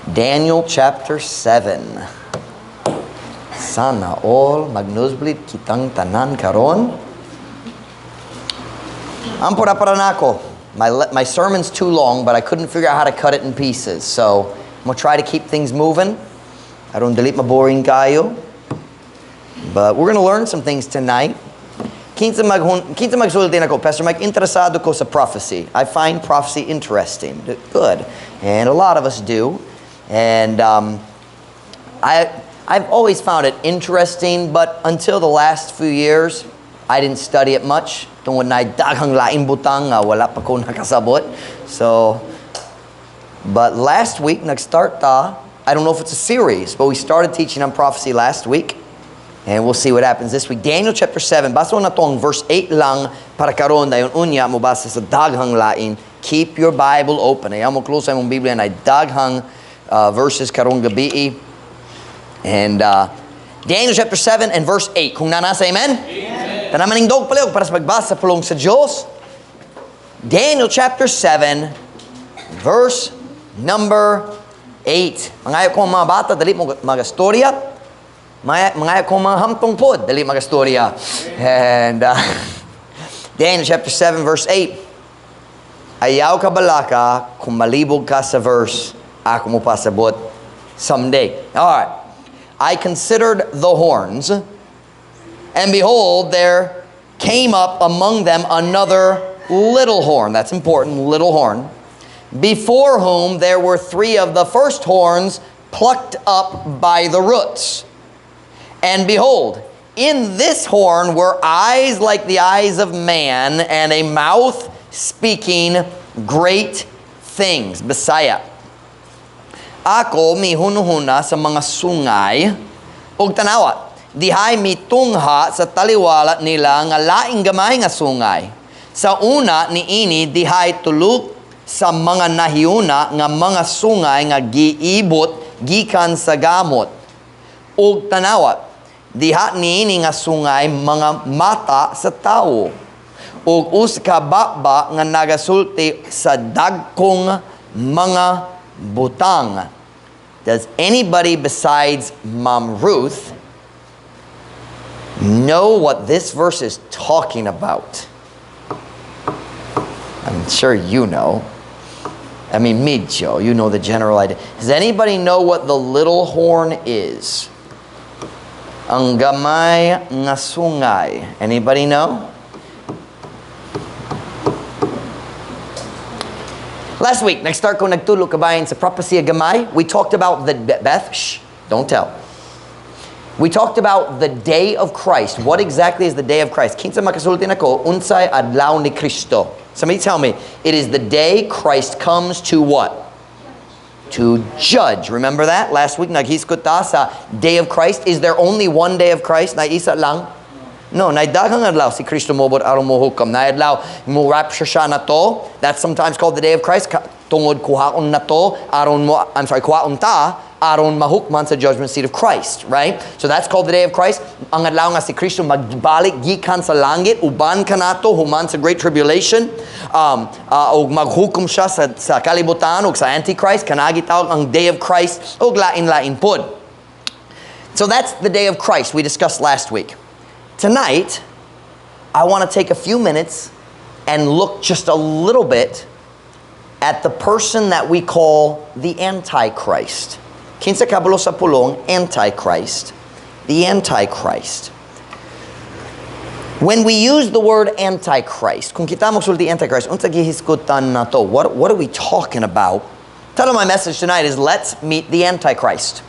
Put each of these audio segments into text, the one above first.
Daniel chapter 7. Sana all mag-nosebleed kitang tanan karon. Ampura para nako. My sermon's too long, but I couldn't figure out how to cut it in pieces. So I'm gonna try to keep things moving. I don't delete my boring kayo. But we're gonna learn some things tonight. Kinsa magsulti nako, "Pastor Mike, interesado ko sa prophecy. I find prophecy interesting." Good. And a lot of us do. And I've always found it interesting, but until the last few years, I didn't study it much. Tungod na daghang laing butang nga wala pa ko nakasabot. So, but last week, nag-start ta, I don't know if it's a series, but we started teaching on prophecy last week. And we'll see what happens this week. Daniel chapter 7, basa nato ang verse 8 lang para karon, dayon unya mo basa sa daghang lain. Keep your Bible open. Ayaw mo close ang Biblia na daghang verses karong gabi. And Daniel chapter 7 and verse 8. Kung naa na, say amen? Amen. Tanan manindog palihog para sa pagbasa sa pulong sa Diyos. Daniel chapter 7, verse number 8. Mangayo ko ang mga bata, dali mo magastorya. Mangayo ko ang mga hamtong pod, dali magastorya. And Daniel chapter 7, verse 8. Ayaw ka balaka kung malibog ka sa verse, ako mo pasabot someday. All right. I considered the horns, and behold, there came up among them another little horn. That's important, little horn. Before whom there were three of the first horns plucked up by the roots. And behold, in this horn were eyes like the eyes of man, and a mouth speaking great things. Bisaya. Ako mihunuhuna sa mga sungay ug tanawa, dihay mitungha sa taliwala nila nga laing gamay nga sungay. Sa una niini dihay tulo sa mga nahiuna nga mga sungay nga giibot gikan sa gamot. Ug tanawa, diha niini nga sungay mga mata sa tawo ug usa ka baba nga nagasulti sa dagkong mga butang. Does anybody besides Mom Ruth know what this verse is talking about? I'm sure you know. I mean, medyo, you know the general idea. Does anybody know what the little horn is? Ang gamay nga sungay. Anybody know? Last week, nag-start ko nagtulo kabahin sa prophecy of gamay. We talked about the— Beth, shh, don't tell. We talked about the day of Christ. What exactly is the day of Christ? Kinsa makasulti nako, unsay adlaw ni Kristo? Somebody tell me. It is the day Christ comes to what? To judge. Remember that? Last week, naghisgot ta sa day of Christ. Is there only one day of Christ? Naay isa lang? No, naay daghang adlaw si Kristo mobot aron mo hukom. Naay adlaw mo rapture siya nato. That's sometimes called the day of Christ. Tungod kuhaon nato aron mo, I'm sorry, kuhaon ta aron mahukman sa judgment seat of Christ, right? So that's called the day of Christ. Ang adlaw nga si Kristo magbalik gikan sa langit uban kanato human sa Great Tribulation. Og maghukom siya sa kalibutan ug sa Antichrist, kana gitawag ang day of Christ ug lain-lain pod. So that's the day of Christ we discussed last week. Tonight, I want to take a few minutes and look just a little bit at the person that we call the Antichrist. Kinsa kabalo sa pulong Antichrist? The Antichrist. When we use the word Antichrist, kung kita magsulti Antichrist, unsa gihisgutan nato? What are we talking about? Title of my message tonight is "Let's Meet the Antichrist."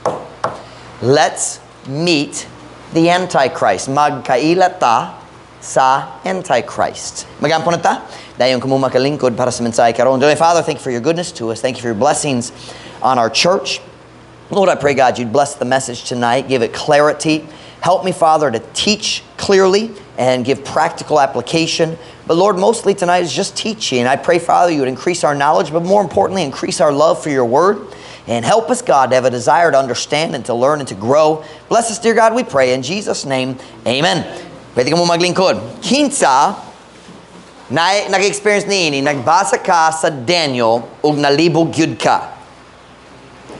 Let's meet the Antichrist. Magkaila ta sa Antichrist. Magampo na ta. Dayon kamo makalingkod para sa mensahe karon. Dear Father, thank you for your goodness to us. Thank you for your blessings on our church. Lord, I pray, God, you'd bless the message tonight. Give it clarity. Help me, Father, to teach clearly and give practical application. But Lord, mostly tonight is just teaching. I pray, Father, you would increase our knowledge, but more importantly, increase our love for your word. And help us, God, to have a desire to understand and to learn and to grow. Bless us, dear God, we pray. In Jesus' name, amen. Pwede ka mo maglingkod. Kinsa na nag-experience niini, nagbasa ka sa Daniel ug nalibog gyud ka?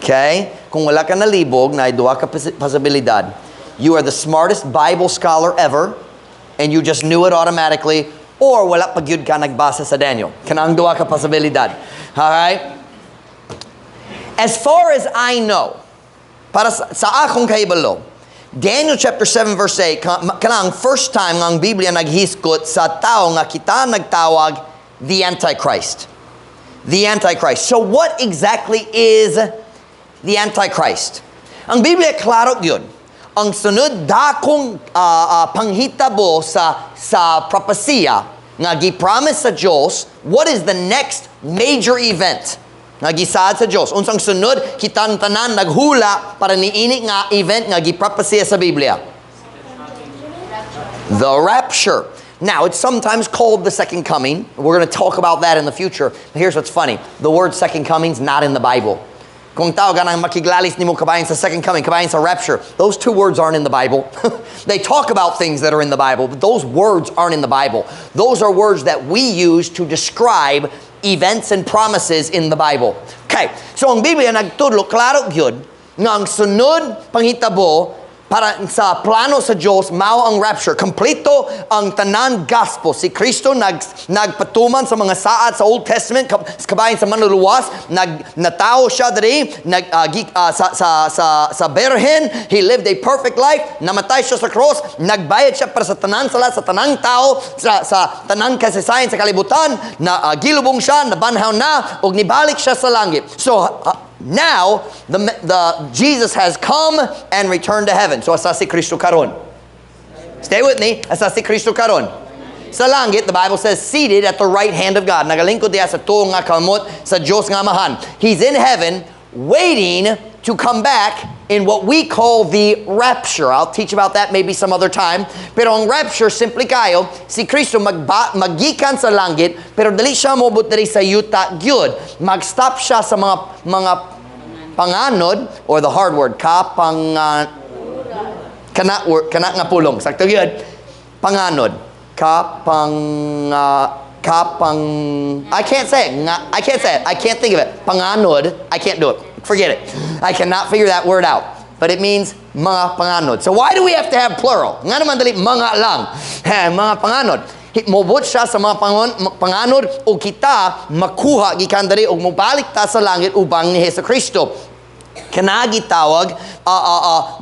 Okay? Kung wala ka nalibog, naay duha ka posibilidad. You are the smartest Bible scholar ever, and you just knew it automatically, or wala pa gyud ka nagbasa sa Daniel. Kanang duha ka posibilidad. Alright? As far as I know, para sa akong kahibalo, Daniel chapter 7 verse 8, kanang first time nga ang Biblia naghisgot sa tao nga kita nagtawag the Antichrist. The Antichrist. So what exactly is the Antichrist? Ang Biblia klaro gyud. Ang sunod dakong panghitabo sa propesiya nga gi-promise sa Dios, what is the next major event nga gisaad sa Dios? Unsang sunod kitang tanan naghula para niini nga event nga gipropesiya sa Biblia? The rapture. Now, it's sometimes called the second coming. We're going to talk about that in the future. But here's what's funny. The word "second coming" is not in the Bible. Kung tao ganang makiglalis nimo kabahin sa second coming, kabahin sa rapture, those two words aren't in the Bible. They talk about things that are in the Bible, but those words aren't in the Bible. Those are words that we use to describe events and promises in the Bible. Okay, so ang Biblia nagtudlo, klaro gyud, nga ang sunod panghitabo para sa plano sa Diyos, mao ang rapture. Kompleto ang tanan gospel. Si Kristo nagpatuman sa mga saad sa Old Testament, kabahin sa manluluwas, natawo siya diri, nag, ah, gi- ah, sa, sa, sa, sa berhen, he lived a perfect life, namatay siya sa cross, nagbayad siya para sa tanan sala, sa tanang tao, sa tanang kasaysayan sa kalibutan, na gilubong siya, nabanhaw na, ug nibalik siya sa langit. So, now, the Jesus has come and returned to heaven. So, asa si Kristo karon? Stay with me. Asa si Kristo karon? Sa langit, the Bible says, seated at the right hand of God. Nagalingkod diya sa tuo nga kamot sa Diyos nga Amahan. He's in heaven, waiting to come back in what we call the rapture. I'll teach about that maybe some other time. Pero ang rapture, simple kayo, si Kristo magikan sa langit, pero dili siya mobot diri sa yuta gyud. Mag-stop siya sa mga panganod, or the hard word, kapang kana word, kana nga pulong. Sakto gyud. Panganod. Kapang I can't say it. Nga, I can't say it. I can't think of it. Panganod. I can't do it. Forget it. I cannot figure that word out. But it means mga panganod. So why do we have to have plural? Nga naman dali mga lang. Eh, mga panganod. Mobot siya sa mga panganod o kita makuha gikan diri og mobalik ta sa langit ubang ni Hesus Kristo. Kana gitawag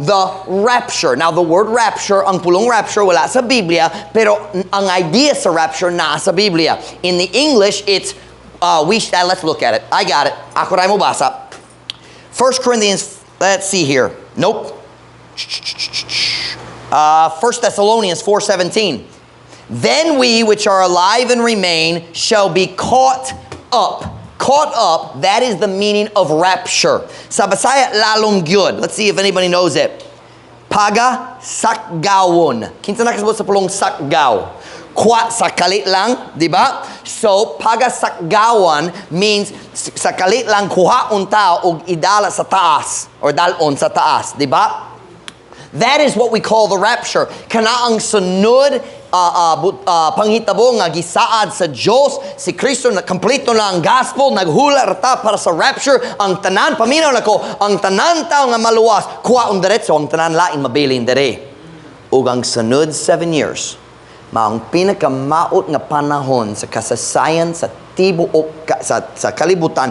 the rapture. Now, the word "rapture", ang pulong "rapture", wala sa Biblia, pero ang idea sa rapture naa sa Biblia. In the English, it's, let's look at it. I got it. Ako ray mo basa. 1 Corinthians, let's see here. Nope. 1 Thessalonians 4:17. "Then we which are alive and remain shall be caught up." Caught up, that is the meaning of rapture. Sa Bisaya, lalom gyud. Let's see if anybody knows it. Paga sakgawon. Kinsa nakasabot sa pulong "sakgaw"? Kwa sa kalit lang, di ba? So, paga sakgawan means sa kalit lang kuhaon ta og idala sa taas or dalon sa taas, di ba? That is what we call the rapture. Kana ang sunod panghitabo nga gisaad sa Dios, si Kristo na kompleto na ang gospel, naghula ra ta para sa rapture. Ang tanan, paminaw nako, ang tanan tao nga maluwas, kuhaon diretso, ang tanan lain mabilin dere. Ug ang sunod 7 years, maong pinakamaot nga panahon sa kasaysayan sa tibuok sa kalibutan,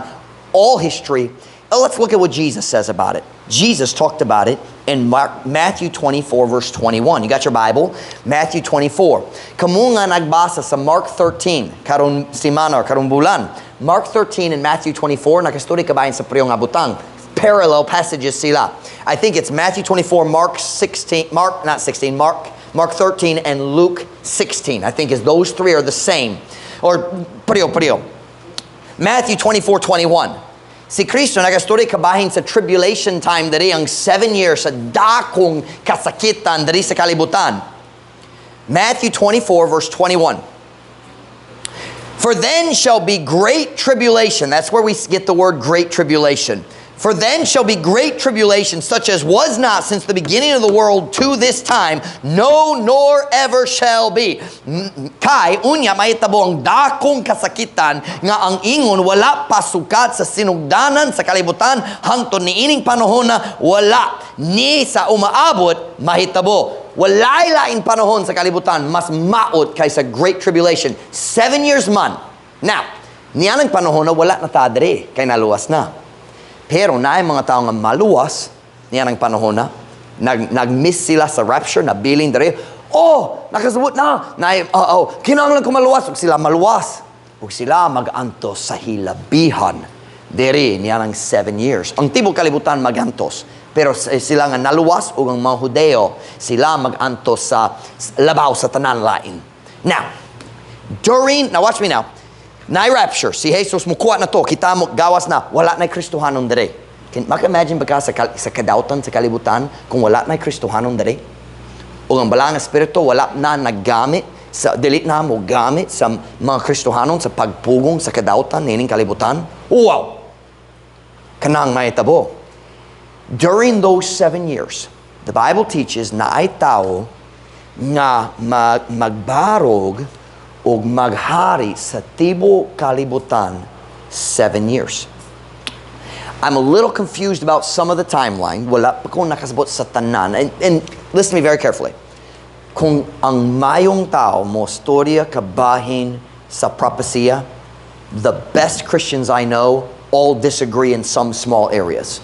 all history. Oh, let's look at what Jesus says about it. Jesus talked about it in Matthew 24 verse 21. You got your Bible? Matthew 24. Kamo nga nagbasa sa Mark 13, karon simana or karon bulan. Mark 13 and Matthew 24, nakastorya kabahin sa pareho nga butang. Parallel passages sila. I think it's Matthew 24, Mark 16, Mark, not 16, Mark 13 and Luke 16. I think is those three are the same. Or pareho, pareho. Matthew 24, 21. Si Kristo nagastorya kabahin sa tribulation time diri, ang 7 years sa dakong kasakitan diri sa kalibutan. Matthew 24 verse 21. "For then shall be great tribulation." That's where we get the word "great tribulation." "For then shall be great tribulation, such as was not since the beginning of the world to this time, no, nor ever shall be." Kay, unya, mahitabo ang dakong kasakitan nga ang ingon wala pasukat sa sinugdanan sa kalibutan hangtod niining panahon na wala ni sa umaabot mahitabo. Walay lain panahon sa kalibutan mas maot kaysa Great Tribulation. 7 years man. Now, niyanang panahon na wala na ta diri, kay naluwas na. Pero naay mga tao nga maluwas niyanang panahon na, nag-miss sila sa rapture, nabilin diri. Oh, nakasabot na. Na, oh, kinahanglan ko maluwas. Ug sila maluwas. Ug sila mag-antos sa hilabihan. Diri niyanang 7 years. Ang tibok kalibutan magantos. Pero sila nga naluwas ug ang mga Hudeo, sila mag-antos sa labaw sa tanan lain. Now, during, now watch me now, na rapture, si Jesus mukuha na to, kita mo, gawas na, wala na Kristohanon dere. Maka-imagine ba ka sa kadautan, sa kalibutan, kung wala na Kristohanon dere? O ang Balaang Espiritu, wala na naggamit, sa, dili na mo gamit sa mga Kristohanon sa pagpugong sa kadautan, nining kalibutan? Wow! Kanang mahitabo. During those 7 years, the Bible teaches naay tao nga magbarog og maghari sa tibuok kalibutan 7 years. I'm a little confused about some of the timeline. Wala pa ko nakasabot sa tanan. And listen to me very carefully. Kung ang mayong tao mo storya kabahin sa propesya, the best Christians I know all disagree in some small areas.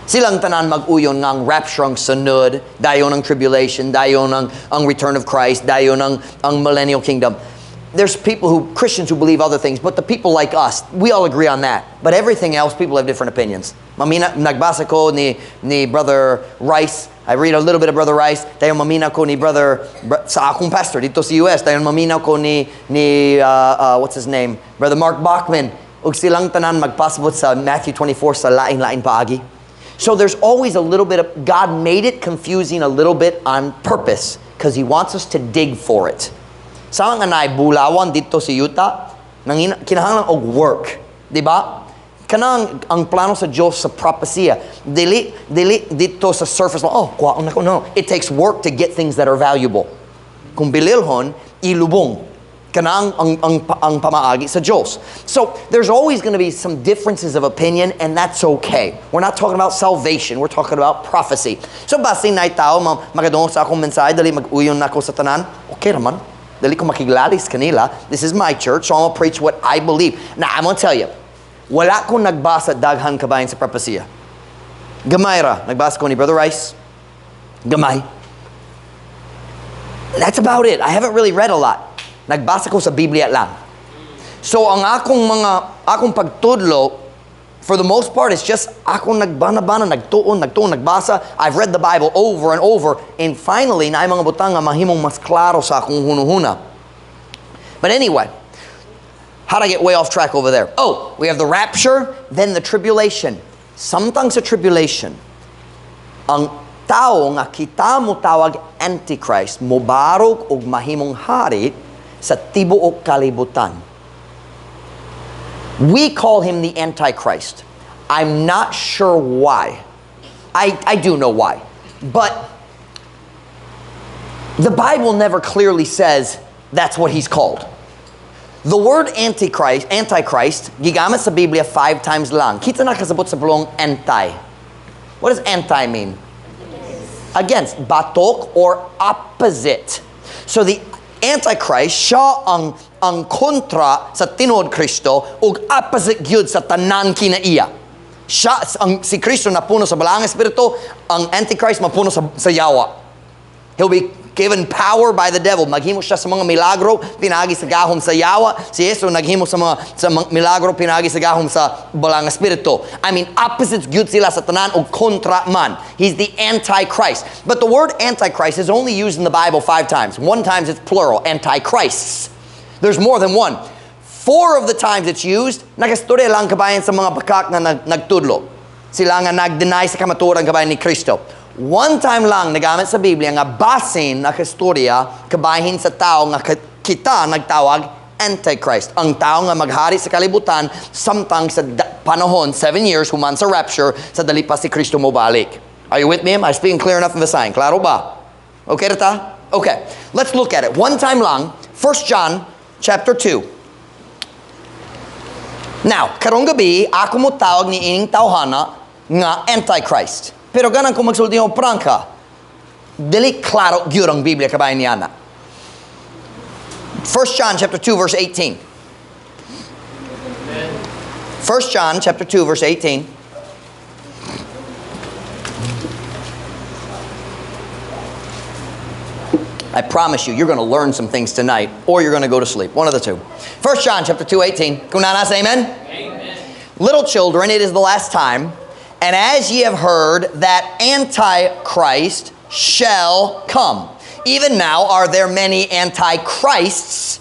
Silang tanan mag-uyon nga ang rapture ang sunod, dayon ang tribulation, dayon ang return of Christ, dayon ang millennial kingdom. There's people who, Christians who believe other things, but the people like us, we all agree on that. But everything else, people have different opinions. Mamina, nagbasa ko ni Brother Rice. I read a little bit of Brother Rice. Dayon mamina ko ni Brother, sa akong pastor dito sa US. Dayon mamina ko ni what's his name? Brother Mark Bachman. Ug silang tanan magpasabot sa Matthew 24 sa lain-lain paagi. So there's always a little bit of, God made it confusing a little bit on purpose because He wants us to dig for it. Sa nga naay bulawan dito sa yuta, nangina, kinahanglan og work. Di ba? Kanang ang plano sa Diyos sa propesya, dili dili dito sa surface lang, "Oh, kuhaon nako." No, it takes work to get things that are valuable. Kung bililhon, ilubong. Kanang ang pamaagi sa Diyos. So, there's always going to be some differences of opinion, and that's okay. We're not talking about salvation, we're talking about prophecy. So, basin na tao, magadungog sa akong mensahe, dali mag-uyon na ako sa tanan, okay raman. Dali ko makiglalis kanila. This is my church, so I'm gonna preach what I believe. Now, I'm gonna tell you, wala ko nagbasa daghan kabahin sa propesya. Gamay ra. Nagbasa ko ni Brother Rice. Gamay. That's about it. I haven't really read a lot. Nagbasa ko sa Biblia lang. So ang akong mga akong pagtudlo, for the most part, it's just akong nagbana-bana, nagtuon, nagtuon, nagbasa. I've read the Bible over and over, and finally naay mga butang nga mahimong mas klaro sa akong hunahuna. But anyway, how'd I get way off track over there? Oh, we have the rapture, then the tribulation. Samtang sa tribulation, ang tao nga kita mo tawag Antichrist, mobarog og mahimong hari sa tibuok kalibutan. We call him the Antichrist. I'm not sure why. I do know why. But the Bible never clearly says that's what he's called. The word Antichrist, Antichrist, gigamit sa Biblia five times lang. Kita nakasabot sa pulong "anti." What does "anti" mean? Against, batok or opposite. So the Antichrist, siya ang kontra sa tinuod Kristo ug opposite gyud sa tanan kinaiya. Siya, si Kristo napuno sa Balaang Espiritu, ang Antichrist mapuno sa yawa. He'll be given power by the devil. Maghimo siya sa mga milagro, pinagi sa gahom sa yawa. Si Jesus naghimo sa mga milagro, pinagi sa gahom sa Balaang Espiritu. I mean, opposites gyud sila sa tanan o kontra man. He's the Antichrist. But the word "Antichrist" is only used in the Bible five times. One times it's plural, antichrists. There's more than one. Four of the times it's used, nagastorya lang kabahin sa mga bakak nga nagtudlo. Sila nga nag-deny sa kamatuoran kabahin ni Kristo. One time lang nagamit sa Biblia nga basin na kastorya kabahin sa tao nga kita nagtawag Antichrist. Ang tao nga maghari sa kalibutan samtang sa panahon, 7 years, human sa rapture, sa dali pa si Kristo mobalik. Are you with me? Am I speaking clear enough in the sign? Klaro ba? Okay ta? Okay. Let's look at it. One time lang, 1 John chapter 2. Now, karong gabi, ako mo tawag ni ining tawhana nga Antichrist. Pero ganahan ko magsulti og prangka. Dili klaro gyud ang Biblia kabahin niya na. 1 John chapter 2 verse 18. 1 John chapter 2 verse 18. I promise you, you're going to learn some things tonight, or you're going to go to sleep. One of the two. 1 John chapter 2, 18. Kung naa na, say amen? Amen. Little children, it is the last time, and as ye have heard that Antichrist shall come. Even now are there many antichrists,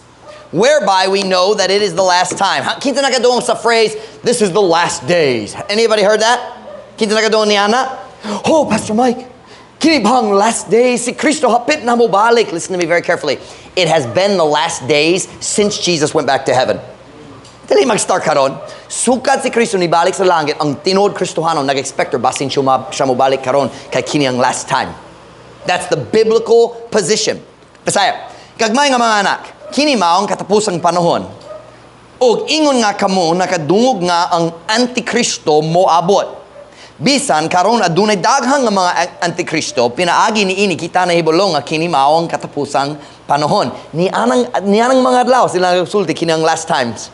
whereby we know that it is the last time. Kinsa nakadungog sa phrase, "This is the last days"? Anybody heard that? Kinsa nakadungog niana? "Oh, Pastor Mike, kini bang last days? Si Kristo hapit na mobalik." Listen to me very carefully. It has been the last days since Jesus went back to heaven. Dili mag-start karon. Sukad si Kristo nibalik sa langit, ang tinuod Kristohano nag-expect or basin siya mobalik karon kay kini ang last time. That's the biblical position. Bisaya. Gagmay nga mga anak, kini mao ang katapusang panahon. Og ingon nga kamo nakadungog nga ang Antikristo moabot. Bisan karon adunay daghang nga mga antikristo, pinaagi ni ini kita nahibalo nga kini mao ang katapusang panahon. Ni anang mga adlaw sila nagsulti kini ang last times.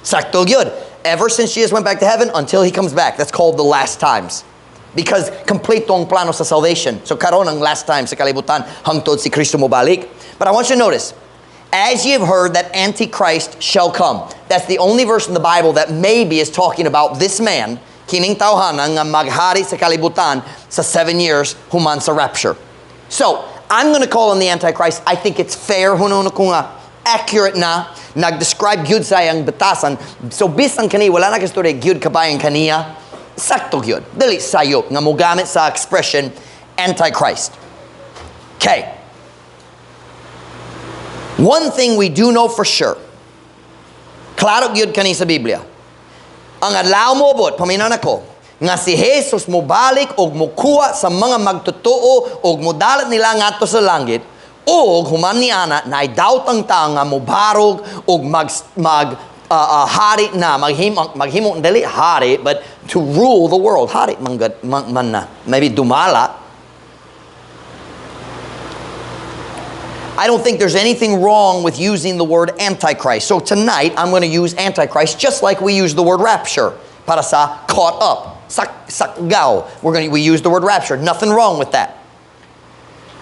Sakto gyud. Ever since Jesus went back to heaven until he comes back, that's called the last times. Because complete ang plano sa salvation. So karon ang last time sa kalibutan hangtod si Kristo mobalik. But I want you to notice, as ye have heard that Antichrist shall come. That's the only verse in the Bible that maybe is talking about this man, kining tawhana nga maghari sa kalibutan sa 7 years human sa rapture. So, I'm going to call him the Antichrist. I think it's fair, huno ko nga accurate na, nag-describe gyud sa iyang batasan. So, bisan kani, wala na kastorya gyud kabayan kaniya, sakto gyud. Dili sayop nga mogamit sa expression Antichrist. Okay. One thing we do know for sure, klaro gyud kani sa Biblia. Ang adlaw moabot, paminaw nako, nga si Jesus mobalik og mokuha sa mga magtotoo og modalat nila ngadto sa langit, og human ni ana naay daotang tao nga mobarog og mag mag hari na maghimo maghimo, dili hari, but to rule the world. Hari man gud man na, maybe dumala. I don't think there's anything wrong with using the word Antichrist. So tonight, I'm going to use Antichrist just like we use the word rapture. Para sa caught up. Sakgaw. We use the word rapture. Nothing wrong with that.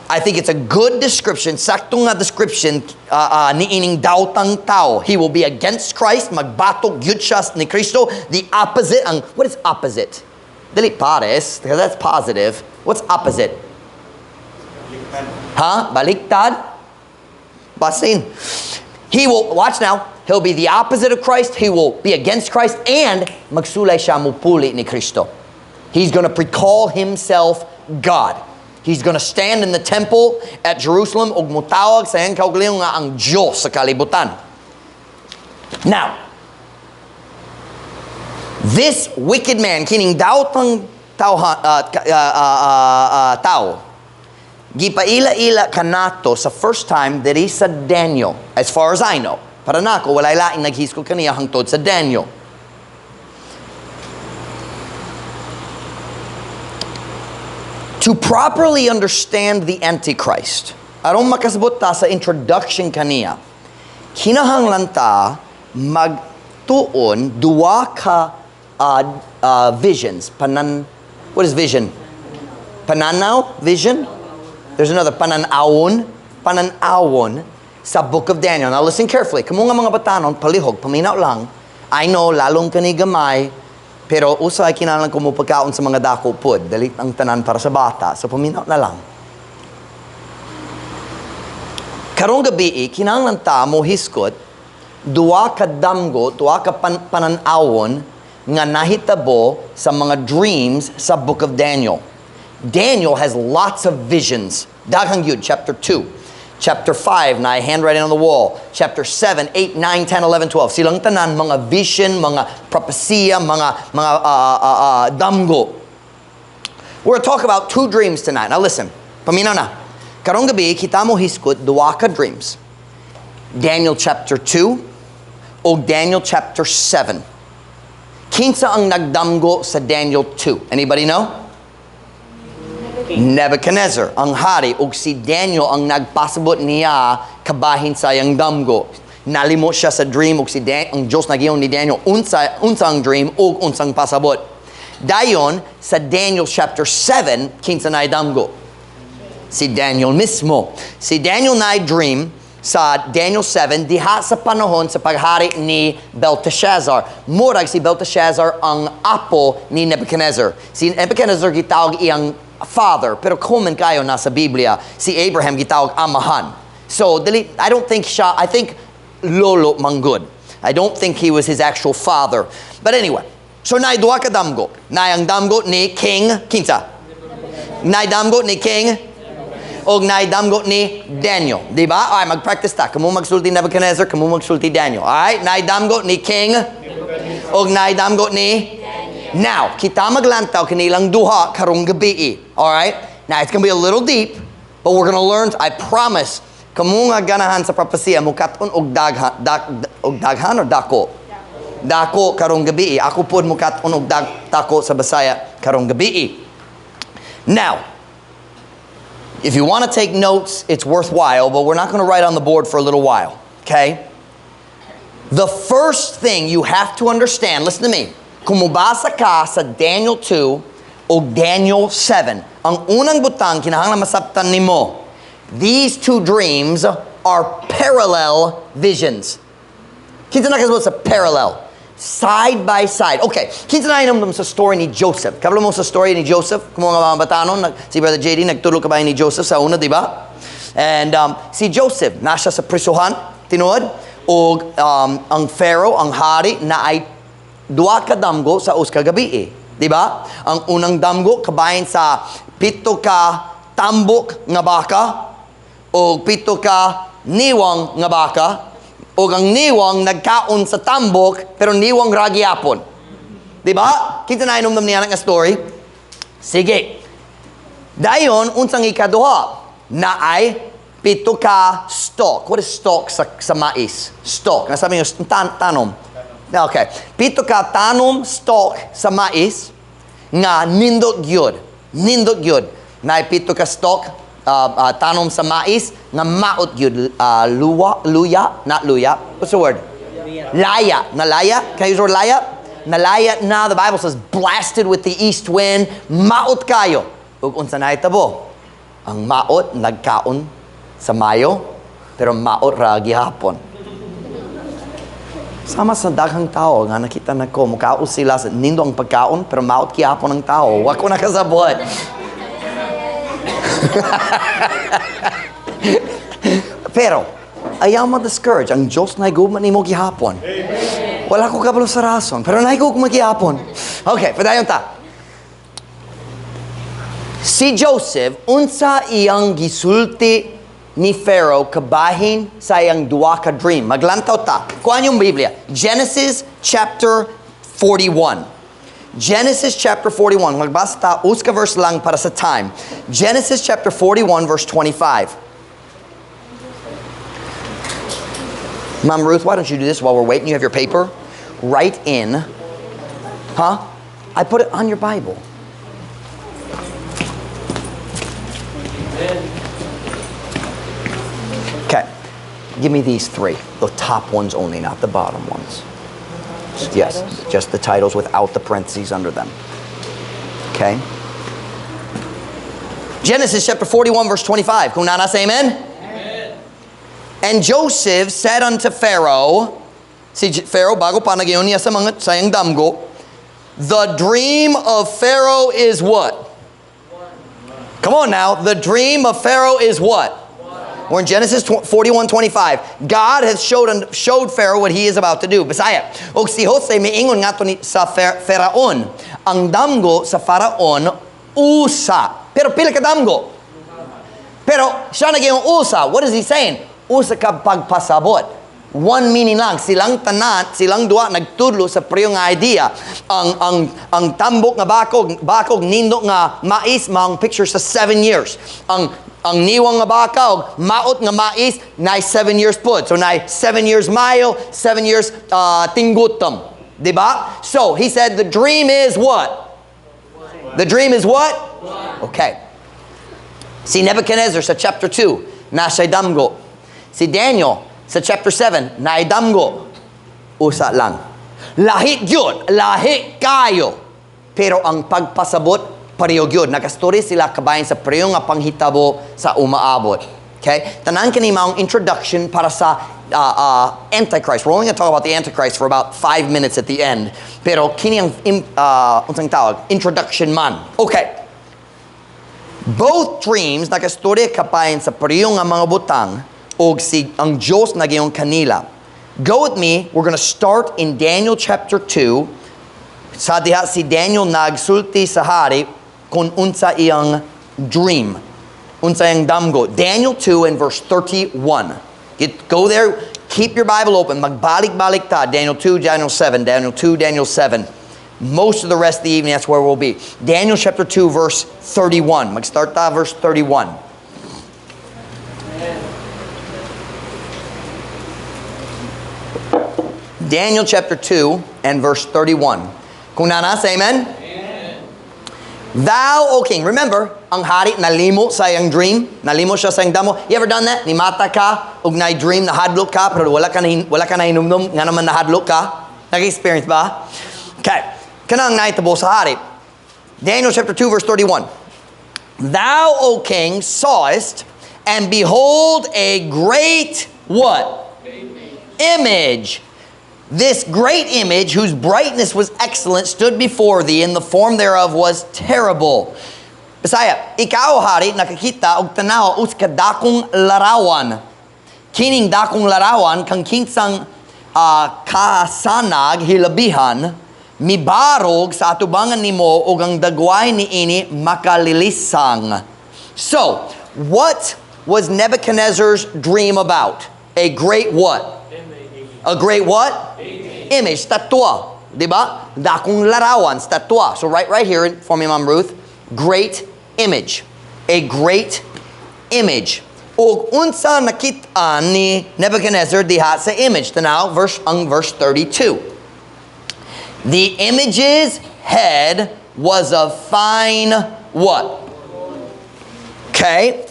I think it's a good description, sakto nga description ni ining daotang tao. He will be against Christ, magbatok gyud siya ni Kristo. The opposite, ang, what is opposite? Dili pares, because that's positive. What's opposite? Huh? Baliktad? Basin. He will, watch now, he'll be the opposite of Christ, he will be against Christ, and magsulay siya mupuli ni Kristo. He's going to precall himself God. He's going to stand in the temple at Jerusalem ug mutawag sa iyang kaugalingon nga ang Diyos sa kalibutan. Now, this wicked man, kining daotang tao, tao, gipaila-ila kanato sa first time diri sa Daniel, as far as I know. Para nako, walay laing naghisgot kaniya hangtod sa Daniel. To properly understand the Antichrist, aron makasabot ta sa introduction kaniya, kinahanglan ta magtuon duwa ka visions. Panan, what is vision? Pananaw? Vision? There's another, pananawon. Pananawon sa Book of Daniel. Now listen carefully. Kamo nga mga batanon, palihog, paminaw lang. I know, lalong kani gamay, pero usay kinahanglan ko mo pagkaon sa mga dako pod. Dali ang tanan para sa bata. So paminaw na lang. Karong gabi, kinahanglan ta mo hisgot duwa ka damgo, duwa ka pananawon nga nahitabo sa mga dreams sa Book of Daniel. Daniel has lots of visions. Daghang yun, chapter 2. Chapter 5, na handwriting on the wall. Chapter 7, 8, 9, 10, 11, 12. Silang tanan, mga vision, mga propesya, mga damgo. We're going to talk about two dreams tonight. Now listen, paminaw na. Karong gabi, kita mo hisgot duha ka dreams. Daniel chapter 2 o Daniel chapter 7. Kinsa ang nagdamgo sa Daniel 2? Anybody know? Nebuchadnezzar, ang hari, ug si Daniel ang nagpasabot niya kabahin sa iyang damgo. Nalimot siya sa dream ug ang Diyos nag-ingon ni Daniel unsa unsang dream ug unsang pasabot. Dayon sa Daniel chapter 7, kinsa na damgo? Si Daniel mismo. Si Daniel na dream sa Daniel 7 diha sa panahon sa paghari ni Belteshazzar. Murag si Belteshazzar ang apo ni Nebuchadnezzar. Si Nebuchadnezzar gitawag iyang father, pero common kayo na sa Biblia, si Abraham gitawag amahan. So, dili, I don't think siya, I think lolo manggod. I don't think he was his actual father. But anyway, so naay duha ka damgo. Naay ang damgo ni King kinsa? Naay damgo ni King og naay damgo ni Daniel. Di ba? Alright, mag-practice ta. Kamo magsulti Nebuchadnezzar, kamo magsulti Daniel. Alright, naay damgo ni King og naay damgo ni Now, kita maglantaw kanilang duha karong gabi. Alright? Now, it's gonna be a little deep, but we're gonna learn, I promise, kamo nga ganahan sa propesya, mukat-on og daghan, og daghan or dako? Dako karong gabi. Ako pod mukat-on og dako sa Bisaya karong gabi. Now, if you want to take notes, it's worthwhile, but we're not going to write on the board for a little while, okay? The first thing you have to understand, listen to me, kung mubasa ka sa Daniel 2 o Daniel 7, ang unang butang kinahanglan masabtan nimo, these two dreams are parallel visions. Kinsa nakasabot sa parallel? Side by side. Okay, kinsa na inom sa story ni Joseph? Kabalo mo sa story ni Joseph? Kung mga batanon, si Brother JD, nagtulog ka ba ni Joseph sa una, di ba? And si Joseph, nasa sa prisuhan, tinuod, og ang Pharaoh, ang hari, na ay duha ka damgo sa usa ka gabi. Di ba? Ang unang damgo kabahin sa pito ka tambok nga baka o pito ka niwang nga baka o ang niwang nagkaon sa tambok pero niwang ra gihapon. Di ba? Kita na inom niya nga story. Sige. Dayon unsang ikaduha na ay pito ka stalk. What is stalk sa mais? Stalk. Nasabi niyo, tanom. Okay. Pito ka tanom stalk sa mais nga nindot gyud. Nindot gyud. Na pito ka stalk tanom sa mais nga maot gyud, luwa, luya, not luya. What's the word? Laya. Nalaya? Can I use the word laya? Nalaya na, the Bible says, blasted with the east wind, maot kayo. Ug unsa na itabo? Ang maot nagkaon sa mayo, pero maot ra gihapon. Sama sa daghang tao nga nakita nako, mukaon sila sa nindo ang pagkaon, pero maot gihapon ang tao. Wa ko nakasabot. Pero, ayaw ma-discourage. Ang Diyos na gugma nimo gihapon. Wala ko kabalo sa rason, pero naigugma gihapon. Okay, padayon ta. Si Joseph, unsa iyang gisulti ni Pharaoh kabahin sa iyang duha ka dream. Maglantaw ta. Kuan yung Biblia. Genesis chapter 41. Genesis chapter 41. Magbasa ta, usa ka verse lang para sa time. Genesis chapter 41 verse 25. Mom Ruth, why don't you do this while we're waiting? You have your paper. Write in. Huh? I put it on your Bible. Okay. Give me these three. The top ones only, not the bottom ones. The Yes, titles? Just the titles without the parentheses under them. Okay. Genesis chapter 41, verse 25. Kung naa na, say amen? Amen. And Joseph said unto Pharaoh, si Pharaoh, bago pa nag niya sa mga sayang damgo, the dream of Pharaoh is what? Come on now. The dream of Pharaoh is what? We're in Genesis 41:25. God has showed Pharaoh what he is about to do. Bisaya. Og si Jose miingon ngadto ni sa Faraon. Ang damgo sa Faraon usa. Pero pila ka damgo? Pero siya nag usa. What is he saying? Usa ka pagpasabot. One meaning lang. Silang tanan, silang duha nagtudlo sa pareho nga idea. Ang tambok nga bakog, bakog nindot nga mais, maong picture sa 7 years. Ang niwang nga baka og maot nga mais na 7 years pud. So na 7 years maayo, 7 years tinggutom. Diba? So he said the dream is what? The dream is what? Okay. Si Nebuchadnezzar sa chapter 2, naa siya'y damgo. Si Daniel sa chapter 7, naay damgo. Usa lang. Lahi gyud, lahi kaayo. Pero ang pagpasabot, pareho gyud. Nagastory sila kabahin sa pareho nga panghitabo sa umaabot. Okay? Tanan kini maong introduction para sa Antichrist. We're only going to talk about the Antichrist for about 5 minutes at the end. Pero kini ang unsang tawag? Introduction man. Okay. Both dreams nakastorya kabahin sa pareho nga mga butang og si ang Diyos nag-ingon kanila. Go with me. We're going to start in Daniel chapter 2. Sa diha si Daniel nagsulti sa hari kung unsa iyang dream. Unsa iyang damgo. Daniel 2 and verse 31. Go there. Keep your Bible open. Magbalik-balik ta. Daniel 2, Daniel 7. Daniel 2, Daniel 7. Most of the rest of the evening, that's where we'll be. Daniel chapter 2, verse 31. Mag-start ta, verse 31. Daniel chapter 2 and verse 31. Kung naa na, say amen. Amen. Thou, O king, remember, ang hari nalimo sa iyang dream, nalimo siya sa iyang damgo. You ever done that? Nimata ka, ug na dream, nahadlok ka, pero wala ka na hinumdum, nga naman nahadlok ka. Nag-experience ba? Okay. Kanang nahitabo sa hari. Daniel chapter 2 verse 31. Thou, O king, sawest, and behold, a great what? Image. This great image, whose brightness was excellent, stood before thee, and the form thereof was terrible. Bisaya, ikaw, hari, nakakita og tanaw usa ka dakong larawan. Kining dakong larawan kang kinsang kasanag hilabihan mibarog sa atubangan nimo ug ang dagway niini makalilisang. So, what was Nebuchadnezzar's dream about? A great what? A great what? Image, statua. Diba? Dakong larawan, statua. So right here for me, Ma'am Ruth, great image. A great image. Og unsa nakit-an ni Nebuchadnezzar diha sa image? Tanaw, ang verse 32. The image's head was of fine what? Okay.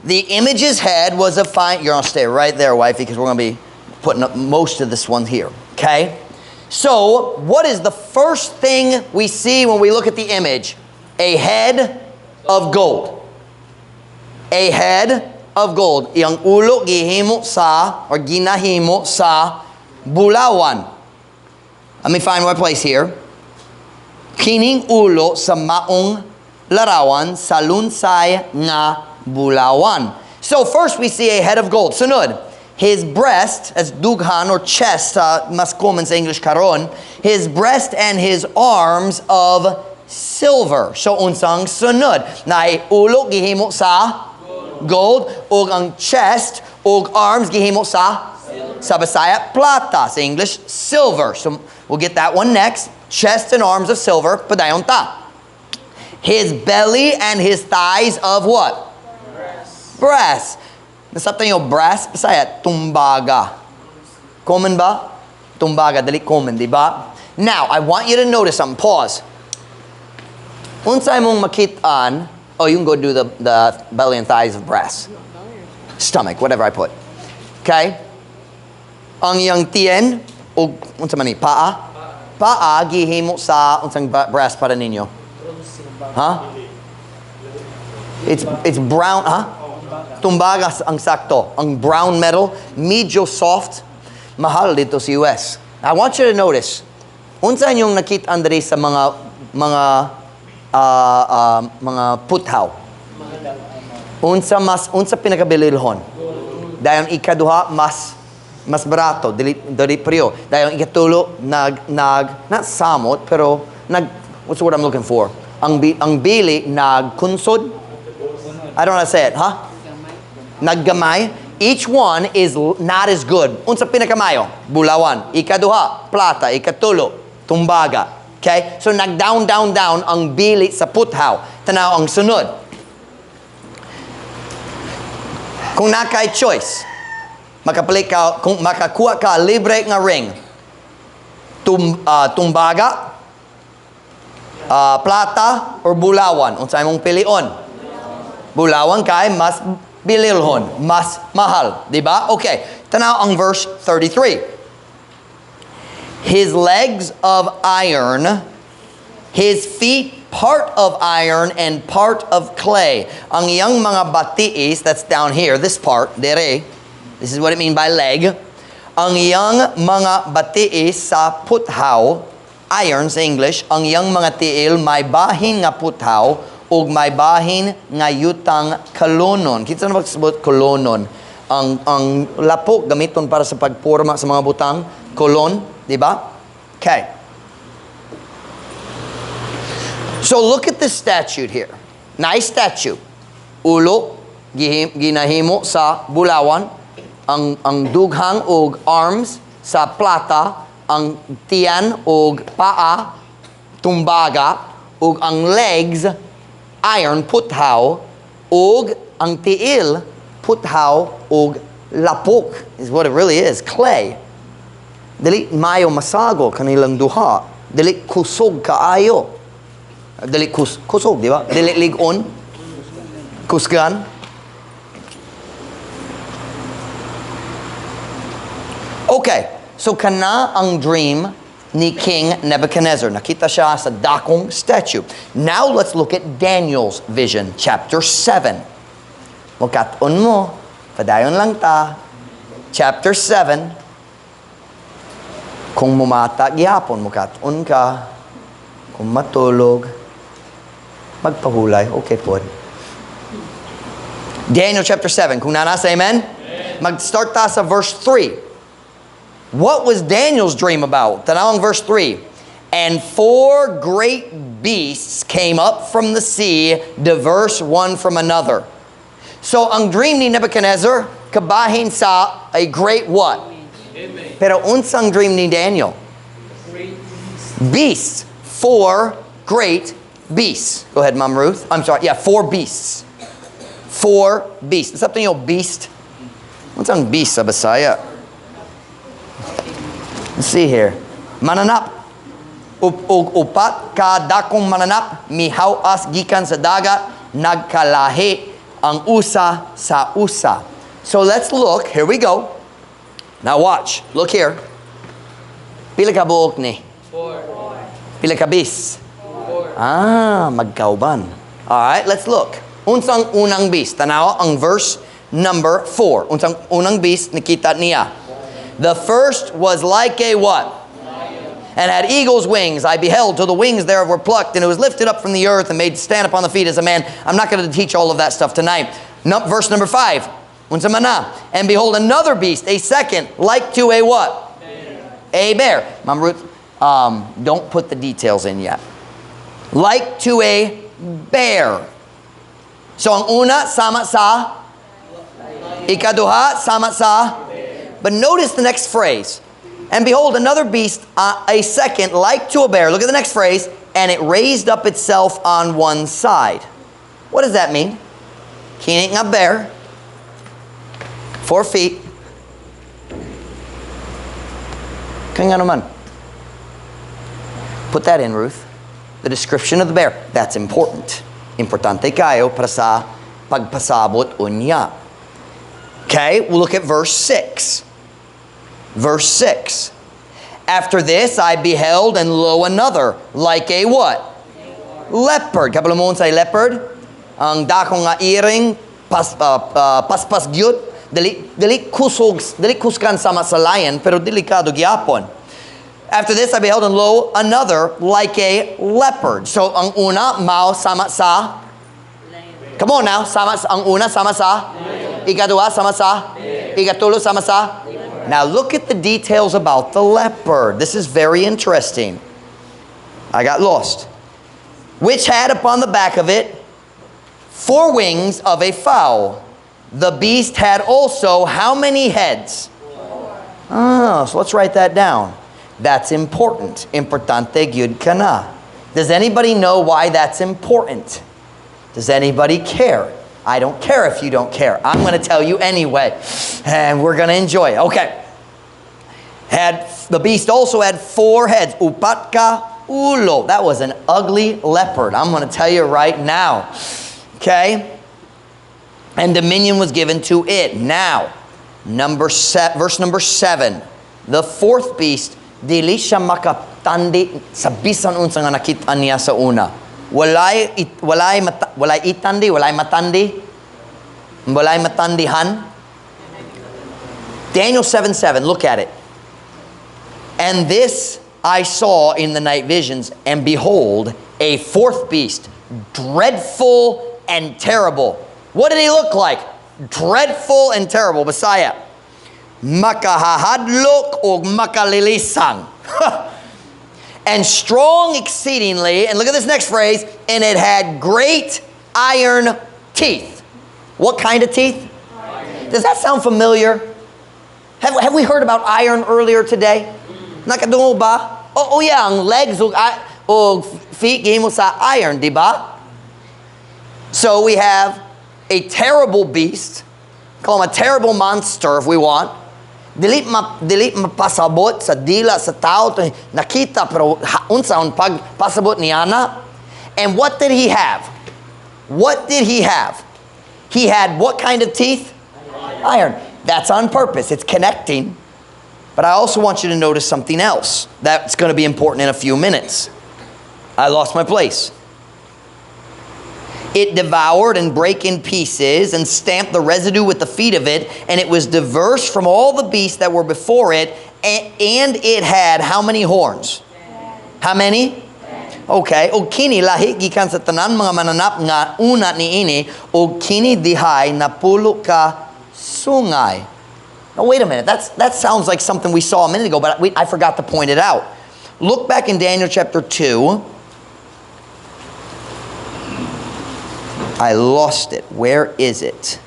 The image's head was of fine. You're going to stay right there, wifey, because we're going to be putting up most of this one here. Okay? So, what is the first thing we see when we look at the image? A head of gold. A head of gold. Iyang ulo gihimo sa or ginahimo sa bulawan. Let me find my place here. Kining ulo sa maong larawan sa lunsay nga bulawan. So first we see a head of gold. Sunod, his breast, as dughan or chest, mas common sa English karon, his breast and his arms of silver. So unsang sunod? Naay ulo gihimo sa gold ug ang chest ug arms gihimo sa Bisaya plata, sa English silver. So we'll get that one next. Chest and arms of silver, padayon ta. His belly and his thighs of what? Brass. Brass. Nasabtan niyo brass? Bisaya, tumbaga. Common ba? Tumbaga, dili common, di ba? Now, I want you to notice something. Pause. Unsay mong makitaan, oh, you can go do the belly and thighs of brass. Stomach, whatever I put. Okay? Ang iyang tiyan, o unsa man ni, paa? Paa, gihimo sa, unsang brass para ninyo? Huh? It's brown, huh? Tumbaga ang sakto. Ang brown metal, medyo soft, mahal dito sa US. I want you to notice, unsa inyong nakita diri sa mga puthaw? Unsa mas unsa pinakabililhon? Dayon ikaduha mas barato, dili dili priyo. Dayon ikatulo nag nag not samot pero nag, what's the word I'm looking for? Ang bili nagkunsod. I don't know how to say it, huh? Naggamay. Each one is not as good. Unsa pinakamayo? Bulawan. Ikaduha, plata. Ikatulo, tumbaga. Okay? So nag-down, down, down ang bili sa puthaw. Tanaw ang sunod. Kung nakay choice, makapalit ka, kung makakuha ka libre nga ring, tumbaga, plata, or bulawan. Unsa imong pilion? Bulawan kay mas bililhon, mas mahal. Di ba? Okay. Tanaw ang verse 33. His legs of iron, his feet part of iron and part of clay. Ang iyang mga batiis, that's down here, this part, dere. This is what it means by leg. Ang iyang mga batiis sa puthaw, iron sa English, ang iyang mga tiil may bahin nga puthaw ug may bahin nga yutang kalonon. Kinsa na magsabot kalonon? Ang lapok gamiton para sa pagporma sa mga butang, kolon, di ba? Okay. So look at this statue here. Nice statue. Ulo ginahimo sa bulawan, ang dughang og arms sa plata, ang tiyan og paa tumbaga, ug ang legs iron puthaw, ug ang tiil puthaw ug lapok is what it really is, clay. Dili mayo masago kanilang duha, dili kusog kaayo. Dili kusog, di ba? Dili ligon, kusgan. Okay, so kana ang dream ni King Nebuchadnezzar. Nakita siya sa dakong statue. Now let's look at Daniel's vision, chapter 7. Mukat-on mo, padayon lang ta. Chapter 7. Kung mumata gihapon, mukat-on ka. Kung matulog, magpahulay. Okay po. Daniel chapter 7. Kung nanasa, amen? Amen. Mag-start ta sa verse 3. What was Daniel's dream about? Tanawang verse 3. And four great beasts came up from the sea, diverse one from another. So, ang dream ni Nebuchadnezzar, kabahin sa a great what? Amen. Pero unsang dream ni Daniel? Great beasts. Four great beasts. Go ahead, Mom Ruth. I'm sorry. Yeah, four beasts. Four beasts. What's up to your beast? What's ang beast sa Bisaya? Let's see here. Mananap. Ug upat ka dakong mananap, mihaw-as gikan sa dagat, nagkalahi ang usa sa usa. So let's look. Here we go. Now watch. Look here. Pila ka buok ni? Four. Pila ka bis? Four. Ah, magkauban. All right, let's look. Unsang unang beast? Tanaw ang verse number 4. Unsang unang beast nakita niya? The first was like a what? And had eagle's wings. I beheld till the wings thereof were plucked, and it was lifted up from the earth and made to stand upon the feet as a man. I'm not going to teach all of that stuff tonight. No, verse number 5. Unsa man na? And behold, another beast, a second, like to a what? Bear. A bear. Mom Ruth, don't put the details in yet. Like to a bear. So ang una, sama sa. Ikaduha, sama sa. But notice the next phrase. And behold, another beast, a second, like to a bear. Look at the next phrase. And it raised up itself on one side. What does that mean? Kini nga bear. 4 feet. Kaya nga naman. Put that in, Ruth. The description of the bear. That's important. Importante kayo para sa pagpasabot unya. Okay, we'll look at verse 6. Verse 6. After this I beheld, and lo, another, like a what? Leopard. Kabalo mo unsay leopard? Ang dakong nga iring, paspas gyud. Dili kusog, dili kusgan sama sa lion, pero delikado gyapon. After this I beheld, and lo, another, like a leopard. So ang una, mao sama sa? Come on now, sama sa, ang una sama sa? Ikaduha sama sa? Ikatulo sama sa? Now look at the details about the leopard. This is very interesting. I got lost. Which had upon the back of it 4 wings of a fowl. The beast had also how many heads? Four. Oh, so let's write that down. That's important. Importante gyud kana. Does anybody know why that's important? Does anybody care? I don't care if you don't care. I'm going to tell you anyway. And we're going to enjoy it. Okay. Had the beast also had four heads. Upat ka ulo. That was an ugly leopard. I'm going to tell you right now. Okay? And dominion was given to it. Now, verse number 7. The fourth beast, dili siya makatandi sa bisan unsa nga nakita niya sa una. Walay itandi, walay matandi, walay matandihan. Daniel 7:7, look at it. And this I saw in the night visions, and behold, a fourth beast, dreadful and terrible. What did he look like? Dreadful and terrible. Bisaya. Makahadlok og makalilisang. And strong exceedingly, and look at this next phrase, and it had great iron teeth. What kind of teeth? Iron. Does that sound familiar? Have we heard about iron earlier today? Nakadungog ba? Oh, yeah, ang legs og feet gihimo sa iron, di ba? So we have a terrible beast. Call him a terrible monster if we want. Dili mapasabot sa dila sa tao to nakita pero unsa ang pagpasabot niya na. And what did he have? What did he have? He had what kind of teeth? Iron. That's on purpose. It's connecting. But I also want you to notice something else that's going to be important in a few minutes. I lost my place. It devoured and brake in pieces and stamped the residue with the feet of it, and it was diverse from all the beasts that were before it, and it had how many horns? How many? Okay. Og kini lahi gikan sa tanan mga mananap nga una niini, og kini dihay napulo ka sungay. Now wait a minute. That sounds like something we saw a minute ago, but I forgot to point it out. Look back in Daniel chapter 2. I lost it. Where is it?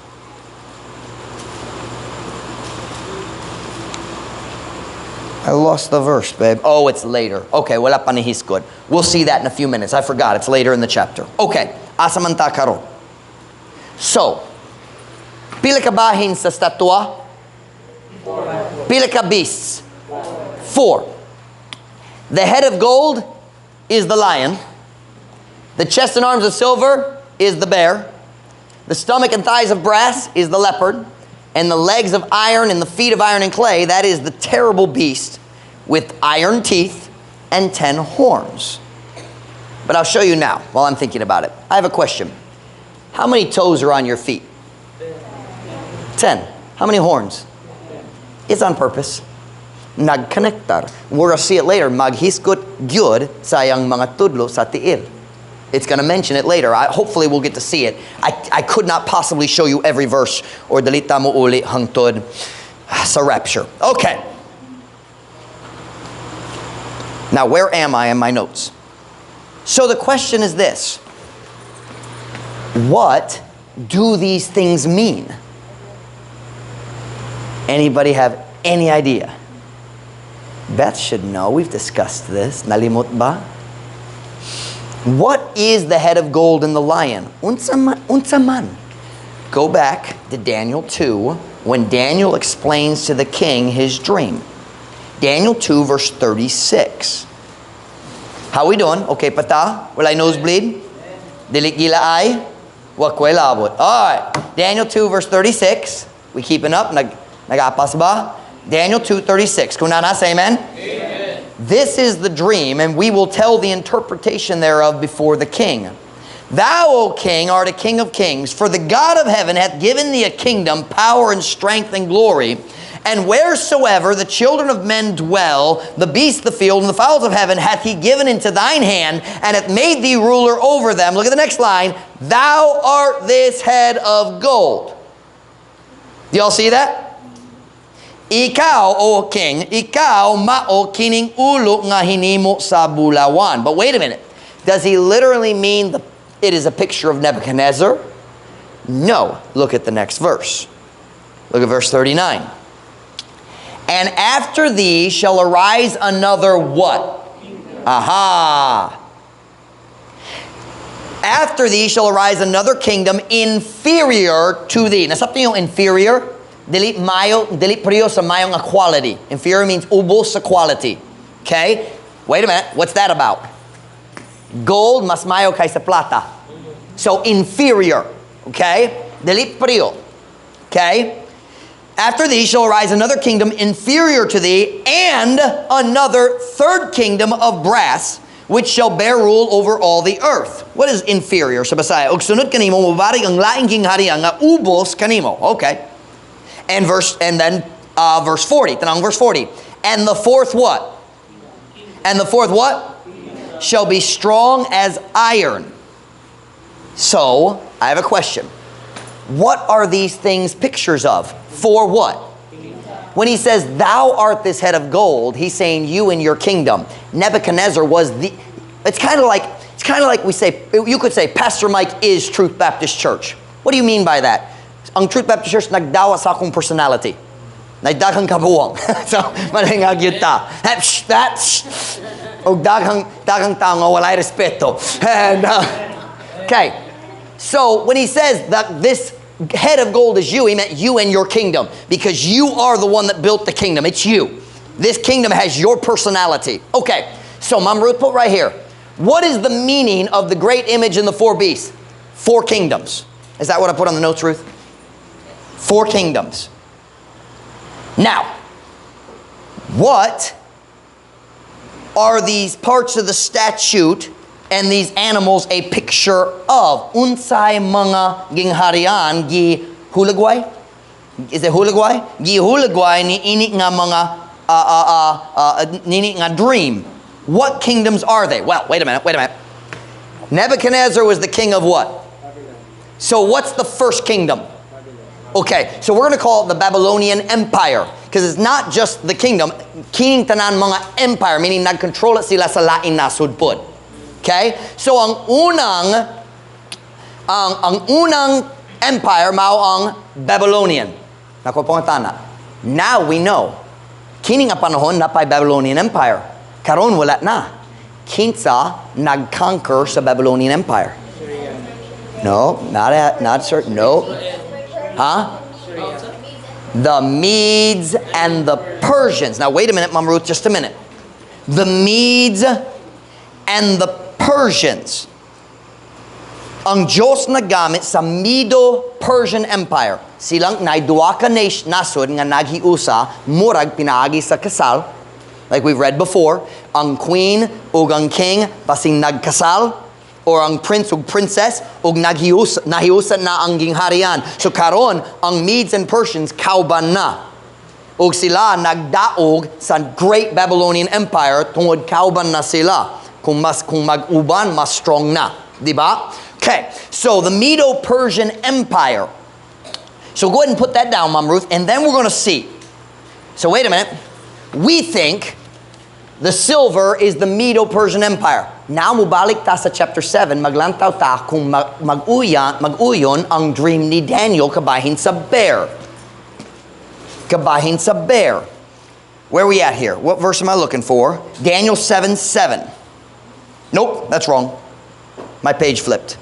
I lost the verse, babe. Oh, it's later. Okay, wala pa ni good. We'll see that in a few minutes. I forgot. It's later in the chapter. Okay. Asa man ta karon? So, pila ka bahin sa statua? Pila ka beasts? 4. The head of gold is the lion. The chest and arms of silver is the bear. The stomach and thighs of brass is the leopard. And the legs of iron and the feet of iron and clay, that is the terrible beast with iron teeth and 10 horns. But I'll show you now while I'm thinking about it. I have a question. How many toes are on your feet? 10. How many horns? It's on purpose. Nagkonektar. We're going to see it later. Maghisgot gyud sa iyang mga tudlo sa tiil. It's going to mention it later. Hopefully we'll get to see it. I could not possibly show you every verse or dili ta mo uli hangtod sa rapture. Okay. Now, where am I in my notes? So the question is this. What do these things mean? Anybody have any idea? Beth should know. We've discussed this. Nalimot ba? What is the head of gold and the lion? Unsa man, unsa man. Go back to Daniel 2 when Daniel explains to the king his dream. Daniel 2 verse 36. How we doing? Okay, pata? Walay nosebleed? Dili gilaay? Wa koy labot. All right. Daniel 2 verse 36. We keeping up? Nag-apas ba? Daniel 2:36. Kung naa na, say amen. Amen. This is the dream, and we will tell the interpretation thereof before the king. Thou, O king, art a king of kings, for the God of heaven hath given thee a kingdom, power, and strength, and glory. And wheresoever the children of men dwell, the beasts of the field and the fowls of heaven hath he given into thine hand, and hath made thee ruler over them. Look at the next line. Thou art this head of gold. Do you all see that? Ikaw, O king, ikaw mao kining ulo nga hinimo sa bulawan. But wait a minute. Does he literally mean it is a picture of Nebuchadnezzar? No. Look at the next verse. Look at verse 39. "And after thee shall arise another" what? Aha. "After thee shall arise another kingdom inferior to thee." Nasabtan yung inferior? Dili mayo, dili pareho sa mayo nga quality. Inferior means ubos sa quality. Okay? Wait a minute. What's that about? Gold mas mayo kaysa plata. So inferior. Okay? Dili pareho. Okay? "After thee shall arise another kingdom inferior to thee, and another third kingdom of brass, which shall bear rule over all the earth." What is inferior sa Bisaya? "Ug sunod kanimo mobarig ang laing gingharian nga ubos kanimo." Okay. And then verse 40. Tan-awang verse 40. "And the fourth" what? "And the fourth" what? "Shall be strong as iron." So, I have a question. What are these things pictures of? For what? When he says, "Thou art this head of gold," he's saying you and your kingdom. Nebuchadnezzar was the, it's kind of like we say, you could say, "Pastor Mike is Truth Baptist Church." What do you mean by that? Ang Truth Baptist Church nagdawa sa akong personality. Nagdaghang kabuwang. So, malingag yun ta. That's, og daghang tao nga walay respeto. And, okay. So, when he says that this head of gold is you, he meant you and your kingdom. Because you are the one that built the kingdom. It's you. This kingdom has your personality. Okay. So, Mom Ruth, put right here. What is the meaning of the great image and the four beasts? Four kingdoms. Is that what I put on the notes, Ruth? Four kingdoms. Now, what are these parts of the statute and these animals a picture of? Unsay mga gingharian gi hulagway? Is it hulagway? Gi hulagway ni ini nga mga nini nga dream. What kingdoms are they? Well, wait a minute, wait a minute. Nebuchadnezzar was the king of what? So what's the first kingdom? Okay, so we're going to call it the Babylonian Empire because it's not just the kingdom. Kining tanan mga empire, meaning nagkontrol sila sa lain nasud pod. Okay? So ang unang empire mao ang Babylonian. Nakuha po ang tana. Now we know. Kini nga panahon naa pay Babylonian Empire. Karon wala na. Kinsa nag-conquer sa Babylonian Empire? No, not certain. No. Huh? The Medes and the Persians. Now wait a minute, Mom Ruth, just a minute. The Medes and the Persians. Ang Diyos nagamit sa Medo-Persian Empire. Silang naay duha ka nasod nga naghiusa murag pinaagi sa kasal. Like we've read before, ang queen ug ang king basing nagkasal or ang prince ug princess ug naghiusa, nahiusa na ang gingharian. So karon ang Medes and Persians kauban na. Ug sila nagdaog sa Great Babylonian Empire tungod kauban na sila. Kung mag-uban, mas strong na, di ba? Okay, so the Medo-Persian Empire. So go ahead and put that down, Mom Ruth, and then we're going to see. So wait a minute. We think the silver is the Medo-Persian Empire. Now mubalik ta sa chapter 7, maglantaw ta kung mag-uyon ang dream ni Daniel kabahin sa bear. Kabahin sa bear. Where are we at here? What verse am I looking for? Daniel 7:7. Nope, that's wrong. My page flipped.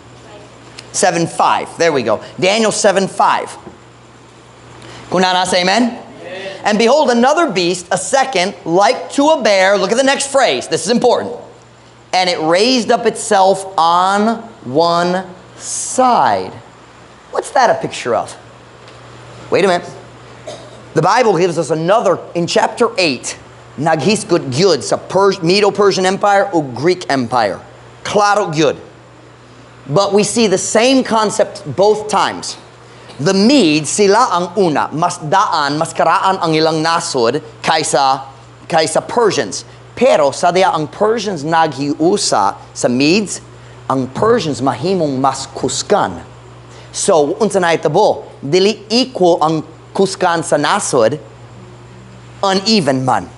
7:5. There we go. Daniel 7:5. Kung naa na, say amen. "And behold, another beast, a second, like to a bear." Look at the next phrase. This is important. "And it raised up itself on one side." What's that a picture of? Wait a minute. The Bible gives us another, in chapter 8, naghisgot gyud sa Medo-Persian Empire o Greek Empire. Klaro gyud. But we see the same concept both times. The Medes, sila ang una, mas daan, mas karaan ang ilang nasod kaysa Persians. Pero sa diya ang Persians naghiusa sa Medes, ang Persians mahimong mas kusgan. So, unsa na itabo? Dili equal ang kusgan sa nasod, uneven man.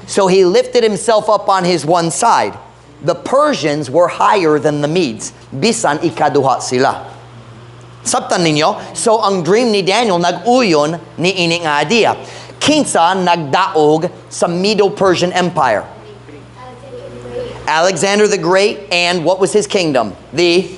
So he lifted himself up on his one side. The Persians were higher than the Medes. Bisan ikaduha sila. Sabtan ninyo? So, ang dream ni Daniel nag-uyon ni ini nga idea. Kinsa nagdaog sa Medo-Persian Empire? Alexander the Great, and what was his kingdom? The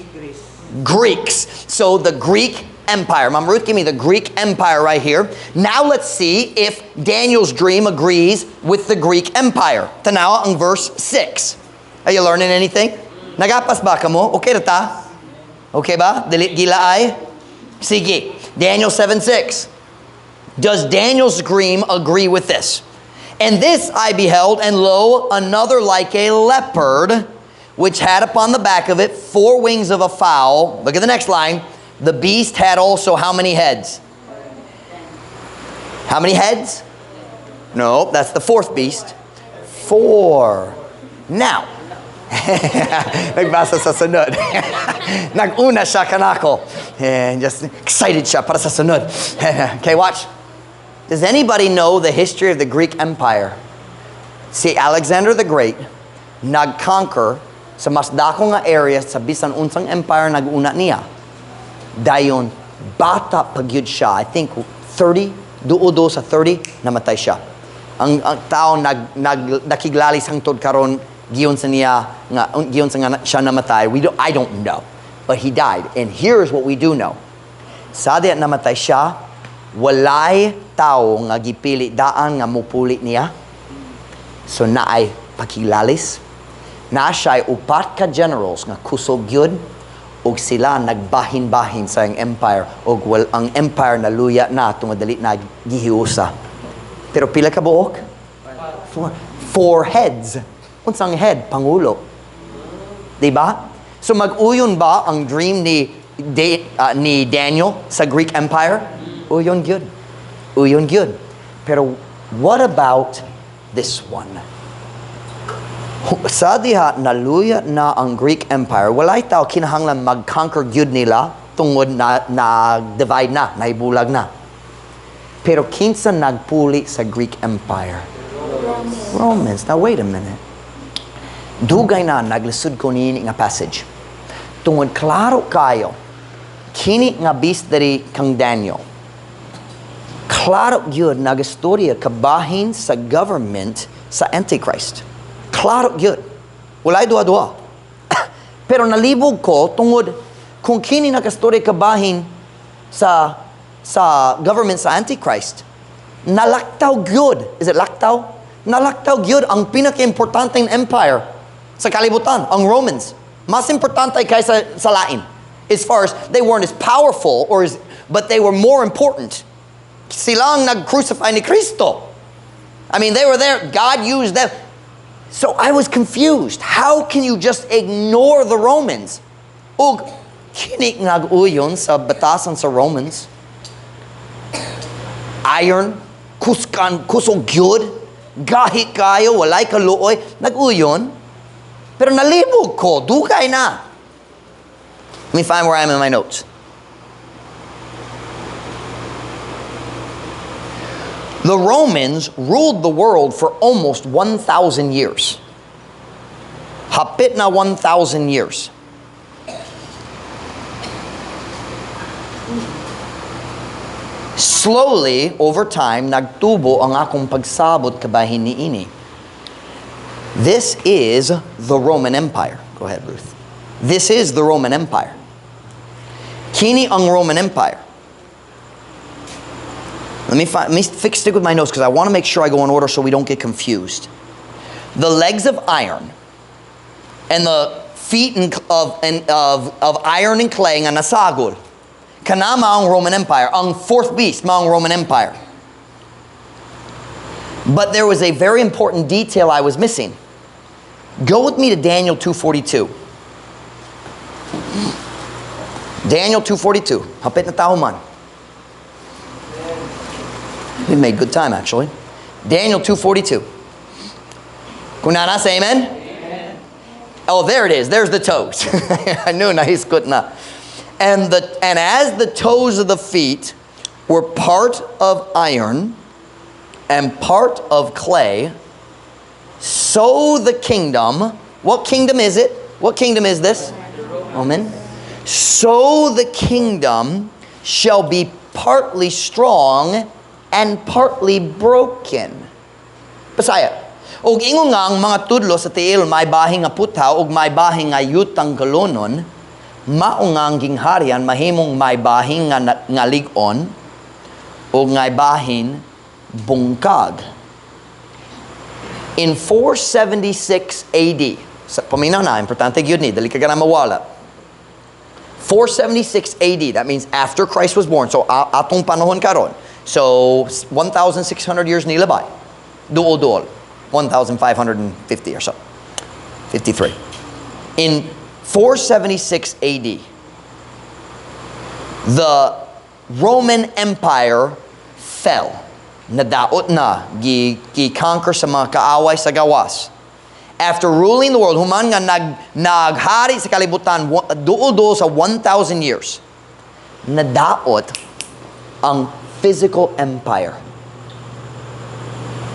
Greeks. So the Greek Empire. Mom Ruth, give me the Greek Empire right here. Now let's see if Daniel's dream agrees with the Greek Empire. Tanawa ang verse 6. Are you learning anything? Nagapas ba kamo? Okay ra ta? Okay ba? Dili gilaay? Sige. Daniel 7:6. Does Daniel's dream agree with this? "And this I beheld, and lo, another like a leopard, which had upon the back of it four wings of a fowl." Look at the next line. "The beast had also how many heads?" How many heads? No, that's the fourth beast. Four. Now, nagbasa sa sunod. Nag-una siya kanako. And just excited siya para sa sunod. Okay, watch. Does anybody know the history of the Greek Empire? Si Alexander the Great nag-conquer sa mas dako nga area sa bisan unsang empire nag-una niya. Dayon, bata pa gyud siya. I think 30, duo sa 30, namatay siya. Ang tao nag nakiglalis hangtod karon giunsa niya nga giunsa nga siya namatay. We don't, I don't know. But he died. And here's what we do know. Sa diha namatay siya, walay tao nga gipili daan nga mupuli niya. So naay pakilalis. Na siya'y upat ka generals nga kusog gyud ug sila nagbahin-bahin sa iyang empire ug well, ang empire naluya na tungod dali na gihiusa. Pero pila ka buok? Four. Four heads. Unsang head? Pangulo. Diba? So mag-uyon ba ang dream ni Daniel sa Greek Empire? Uyon gyud. Uyon gyud. Pero what about this one? Sa diha naluya na ang Greek Empire, walay tao kinahanglan mag-conquer gyud nila tungod na na-divide na, naibulag na. Pero kinsa nagpuli sa Greek Empire? Romans. Now wait a minute. Dugay na naglisod ko niini nga passage. Tungod klaro kayo, kini nga beast diri kang Daniel. Klaro gyud nagastorya kabahin sa government sa Antichrist. Klaro gyud. Walay duha-duha. Pero nalibog ko tungod kung kini nakastorya kabahin sa government sa Antichrist, nalaktaw gyud. Is it laktaw? Nalaktaw gyud ang pinaka-importanteng empire sa kalibutan, ang Romans. Mas importante kaysa sa lain. As far as they weren't as powerful or as, but they were more important. Sila ang nag-crucify ni Kristo. I mean, they were there. God used them. So I was confused. How can you just ignore the Romans? Ug kini nag-uyon sa batasan sa Romans. Iron, kuskan, kusog gyud, gahi kayo, walay kaluoy, nag-uyon. Pero nalibog ko, dugay na. Let me find where I am in my notes. The Romans ruled the world for almost 1,000 years. Hapit na 1,000 years. Slowly, over time, nagtubo ang akong pagsabot kabahin niini. This is the Roman Empire. Go ahead, Ruth. This is the Roman Empire. Kini ang Roman Empire. Let me stick with my notes because I want to make sure I go in order so we don't get confused. The legs of iron and the feet of iron and clay nga nasagol. Kana maong Roman Empire. Ang fourth beast maong Roman Empire. But there was a very important detail I was missing. Go with me to Daniel 2:42. Daniel 2:42. Hapit na tao man. We made good time, actually. Daniel 2:42. Kung naa, say amen? Amen. Oh, there it is. There's the toes. I knew nahiskot na. And as the toes of the feet were part of iron and part of clay, so the kingdom, what kingdom is it? What kingdom is this? Roman. So the kingdom shall be partly strong and partly broken. Bisaya. Og ingon nga ang mga tudlo sa tiil may bahin nga puthaw ug may bahin nga yutang kalonon, mao nga ang gingharian mahimong may bahin nga, nga lig-on ug ngay bahin bungkag. In 476 AD, sa paminaw na, importante gyud ni, dali ka na mawala. 476 AD, that means after Christ was born. So atong panahon karon. So 1,600 years nilabay. Duol-duol. 1,550 or so. 53. In 476 AD, the Roman Empire fell. Nadaot na, gi-conquer sa mga kaaway sa gawas. After ruling the world, human nga naghari sa kalibutan duol-duol sa 1,000 years, nadaot ang physical empire.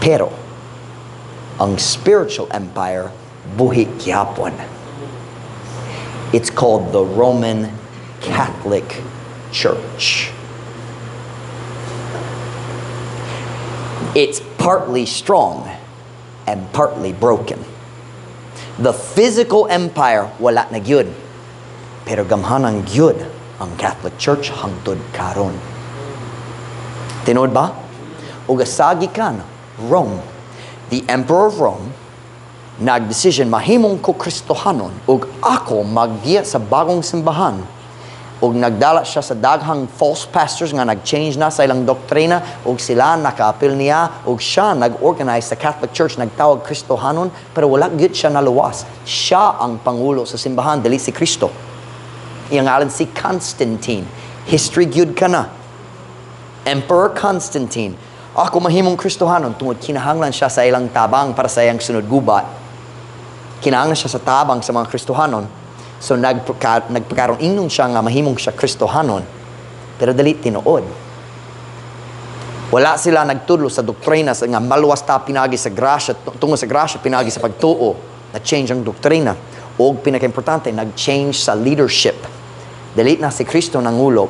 Pero ang spiritual empire, buhi gyapon. It's called the Roman Catholic Church. It's partly strong and partly broken. The physical empire, wala na gyud. Pero gamhanan gyud ang Catholic Church hangtod karon. Tinuod ba? Ug asa gikan Rome. The Emperor of Rome nagdesisyon mahimong ko Kristohanon ug ako maggiya sa bagong simbahan. Ug nagdala siya sa daghang false pastors nga nag-change na sa ilang doktrina ug sila nakaapil niya ug siya nag-organize sa Catholic Church, nagtawag Kristohanon, pero wala gyud siya naluwas. Siya ang pangulo sa simbahan, dili si Kristo. Iyang ngalan si Constantine. History gyud kana. Emperor Constantine. Ako mahimong Kristohanon tungod kinahanglan siya sa ilang tabang para sa iyang sunod gubat. Kinahanglan siya sa tabang sa mga Kristohanon. So nagpakaroon ingnon siya nga mahimong siya Kristohanon, pero dali tinuod. Wala sila nagtudlo sa doktrina sa nga maluwas ta pinagi sa grasya, tungod sa grasya pinagi sa pagtuo. Na-change ang doktrina. Og pinaka-importante, nag-change sa leadership. Dili na si Kristo nangulo,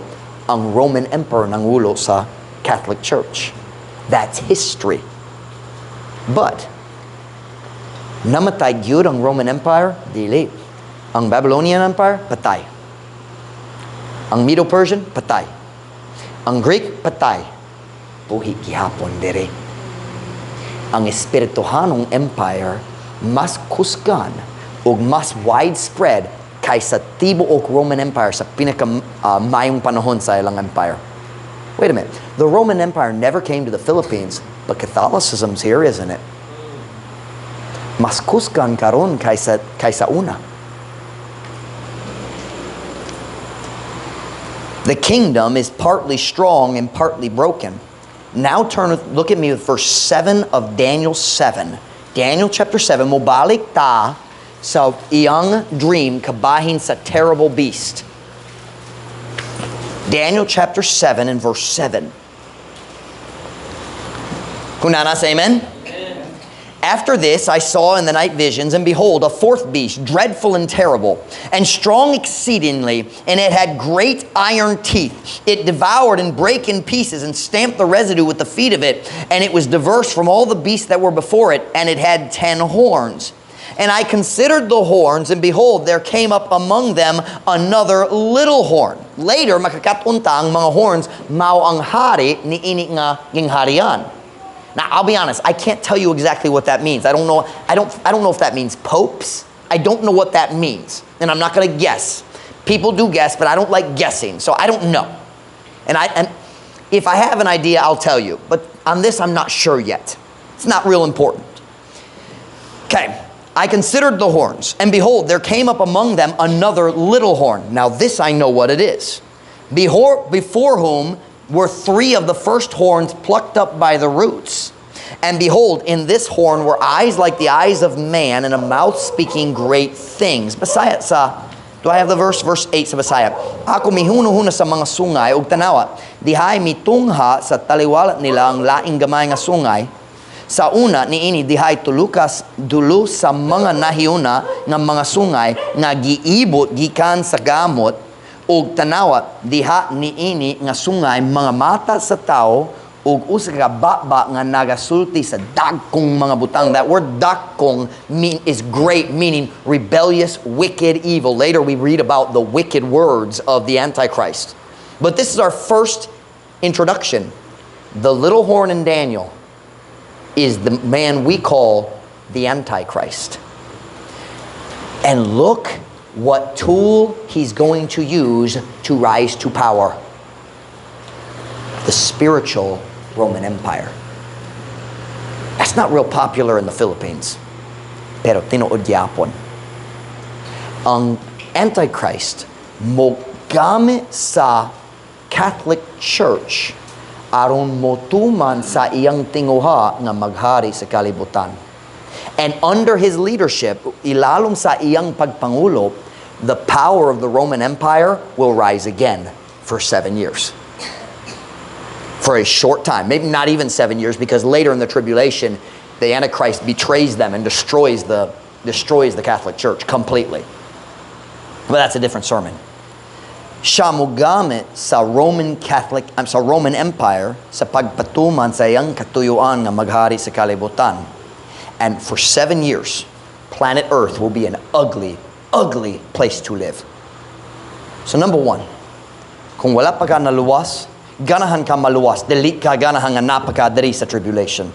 ang Roman Emperor nangulo sa Catholic Church. That's history. But namatay gyud ang Roman Empire? Dili. Ang Babylonian Empire? Patay. Ang Medo-Persian? Patay. Ang Greek? Patay. Buhi gihapon diri. Ang espirituhanong empire mas kusgan ug mas widespread kaysa tibuok Roman Empire sa pinaka mayong panahon sa ilang empire. Wait a minute. The Roman Empire never came to the Philippines, but Catholicism's here, isn't it? Mas kusgan karon kaysa una. The kingdom is partly strong and partly broken. Now look at me with verse 7 of Daniel 7. Daniel chapter 7, mobalik ta sa iyang dream kabahin sa terrible beast. Daniel chapter 7 and verse 7. Kunana, say amen? Amen. After this, I saw in the night visions, and behold, a fourth beast, dreadful and terrible, and strong exceedingly, and it had great iron teeth. It devoured and brake in pieces, and stamped the residue with the feet of it, and it was diverse from all the beasts that were before it, and it had 10 horns. And I considered the horns, and behold, there came up among them another little horn. Later, makakatunta ang mga horns, mao ang hari ni ini nga gingharian. Now, I'll be honest, I can't tell you exactly what that means. I don't know. I don't know if that means popes. I don't know what that means. And I'm not going to guess. People do guess, but I don't like guessing, so I don't know. And if I have an idea, I'll tell you. But on this, I'm not sure yet. It's not real important. Okay. I considered the horns, and behold, there came up among them another little horn. Now this I know what it is. Before whom were 3 of the first horns plucked up by the roots. And behold, in this horn were eyes like the eyes of man, and a mouth speaking great things. Bisaya sa, do I have the verse? Verse 8 sa Bisaya. Ako mihunuhuna sa mga sungay og tanawa, dihay mitungha sa taliwala nila ang laing gamay nga sungay. Sa una niini dihay tulukas dulo sa mga nahiuna nga mga sungay nga giibot gikan sa gamot Ug tanawa diha niini nga sungay mga mata sa tao ug usa ka baba nga nagasulti sa dagkong mga butang. That word "dakong" mean is "great," meaning rebellious, wicked, evil. Later we read about the wicked words of the Antichrist. But this is our first introduction. The little horn in Daniel is the man we call the Antichrist. And look what tool he's going to use to rise to power: the spiritual Roman Empire. That's not real popular in the Philippines. Pero tinuod gyapon. Ang Antichrist mo gamit sa Catholic Church aron motuman sa iyang tinguha nga maghari sa kalibutan. And under his leadership, ilalom sa iyang pagpangulo, the power of the Roman Empire will rise again for 7 years. For a short time, maybe not even 7 years, because later in the tribulation, the Antichrist betrays them and destroys the Catholic Church completely. But that's a different sermon. Siya mogamit sa Roman Catholic, sa Roman Empire sa pagpatuman sa iyang katuyuan nga maghari sa kalibutan. And for 7 years, planet Earth will be an ugly, ugly place to live. So number one, kung wala pa ka naluwas, ganahan ka maluwas, dili ka ganahan nga naa pa ka diri sa tribulation.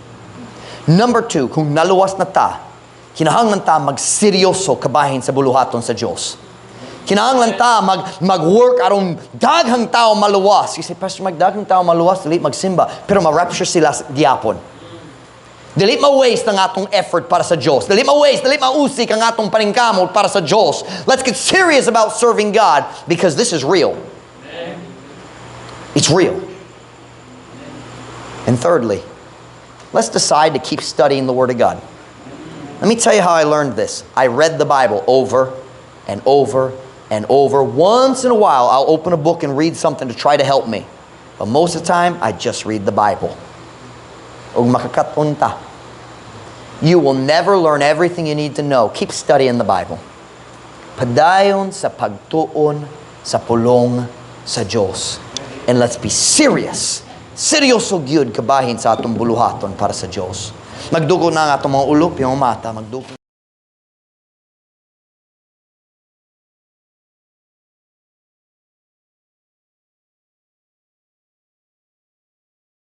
Number two, kung naluwas na ta, kinahanglan ta magseryoso kabahin sa buluhaton sa Diyos. Kinahanglan ta mag-work aron daghang tao maluwas. You say, "Pastor Mike, daghang tao maluwas, dili magsimba." Pero ma-rapture sila gyapon. Dili ma-waste ang atong effort para sa Diyos. Dili ma-waste, dili mausik ang atong paningkamot para sa Diyos. Let's get serious about serving God because this is real. It's real. And thirdly, let's decide to keep studying the Word of God. Let me tell you how I learned this. I read the Bible over and over and over. Once in a while, I'll open a book and read something to try to help me. But most of the time, I just read the Bible. Ug makakat-on ta. You will never learn everything you need to know. Keep studying the Bible. Padayon sa pagtuon sa pulong sa Diyos. And let's be serious. Seryoso gyud kabahin sa atong buluhaton para sa Diyos. Magduko na ang atong mga ulo, piyong mata, magduko.